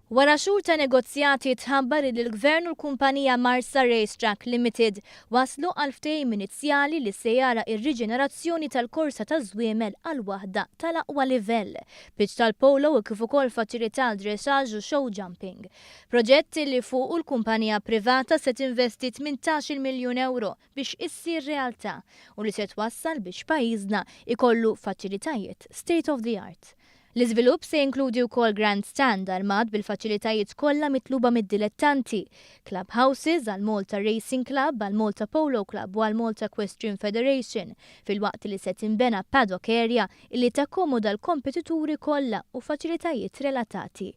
Wara xhur ta' negozjati tħabbar illi l-Gvern u l-kumpanija Marsa Racetrack Limited waslu għal ftehim inizjali li se jara r-riġenerazzjoni tal-korsa taż-żwiemel għal waħda tal-aqwa livell, pitch tal-polo u kif ukoll faċilità għal dressage u show jumping. Proġett li fuqu l-kumpanija privata se tinvesti 18-il miljun ewro biex issir realtà u li se twassal biex pajjiżna jkollu faċilitajiet state of the art. L-iżvilupp se jinkludi wkoll grandstand armat bil-faċilitajiet kollha mitluba mid-dilettanti, club houses għall-Malta Racing Club, għall-Malta Polo Club u għall-Malta Equestrian Federation, filwaqt li se tinbena paddock area illi takkomoda l-kompetituri kollha u faċilitajiet relatati.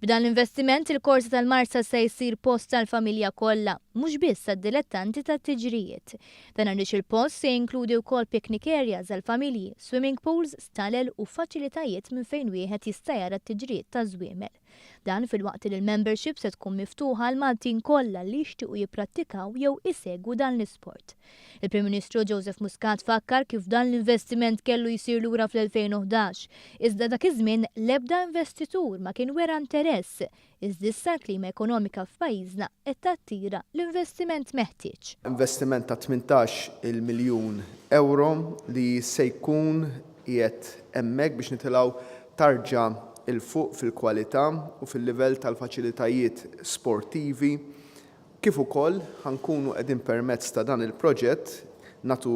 B'dan l-investiment, il-korsa tal-Marsa se jsir post għall-familja kollha, mhux biss għad-dilettanti tat-tiġrijiet. Dan għaliex il-post se jinkludi wkoll picnic areas għall-familji, swimming pools, stalel u faċilitajiet minn fejn wieħed jista' jara t-tiġrijiet taż-żwiemel. Dan filwaqt li l-membership se tkun miftuħa għall-Maltin kollha li jixtiequ jipprattikaw jew isegwu dan l-isport. Il-Prim Ministru Joseph Muscat fakkar kif dan l-investiment kellu jsir lura fl-2011, iżda dak iż-żmien l-ebda investitur ma kien wera interess, iżda issa l-klima ekonomika f'pajjiżna qed tattira l-investiment meħtieġ. Investiment ta' 18-il miljun ewro li se jkun qiegħed hemmhekk biex nitilgħu tarġa 'l fuq fil-kwalità u fil-livell tal-faċilitajiet sportivi Kif ukoll ħa nkunu qegħdin permezz ta' dan il-proġett nagħtu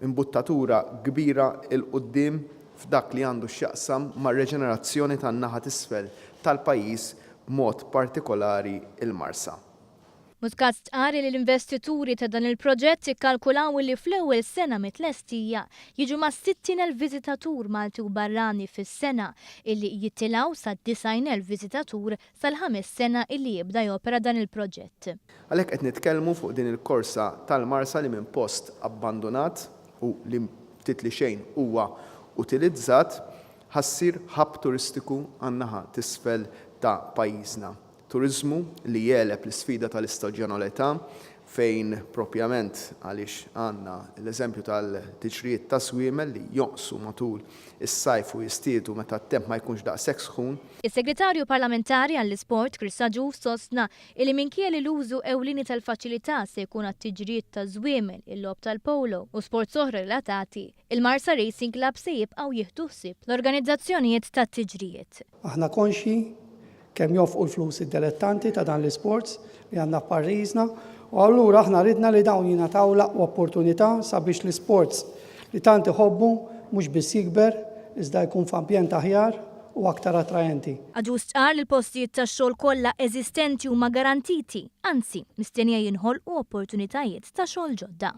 imbuttatura kbira 'l quddiem f'dak li għandu x'jaqsam mar-reġenerazzjoni tan-naħa t'isfel tal-pajjiż b'mod partikolari l-Marsa. Muscat stqarr li l-investituri ta' dan il-proġett ikkalkulaw li fl-ewwel sena mit-tlestija jiġu mas-60,000 viżitatur Malti u barrani fis-sena illi jittilgħu sa 90,000 viżitatur sal-ħames sena illi jibda jopera dan il-proġett. Għalhekk qed nitkellmu fuq din il-korsa tal-Marsa li minn post abbandunat u li ftit li xejn huwa utilizzat, ħa ssir hub turistiku għan-naħa t'isfel ta' pajjiżna. Turiżmu li jegħleb l-isfida tal-istaġjonalità fejn propjament għaliex għandna l-eżempju tal-tiġrijiet taż-żwiemel li jonqsu matul is-sajf u jistiedu meta t-temp ma jkunx daqshekk sħun. Is-Segretarju Parlamentari għall-Isport Chris Agius sostna illi minkejja li l-użu ewlieni tal-faċilità se jkun għat-tiġrijiet taż-żwiemel, il-logħob tal-polo u sports oħra relatati, il-Marsa Racing Club se jibqgħu jieħdu ħsieb l-organizzazzjonijiet tat-tiġrijiet. Aħna konxji kemm jonfqu l-flus id-delettanti ta' dan l-isports li għandna f'pajjiżna u allura aħna ridna li dawn jingħataw l-aqwa opportunità sabiex l-isports li tant iħobbu mhux biss jikber iżda jkun f'ambjent aħjar u aktar attraenti. Agius stqarr li l-postijiet tax-xogħol kollha eżistenti huma garantiti, anzi, mistennija jinħolqu opportunitajiet ta' xogħol ġodda.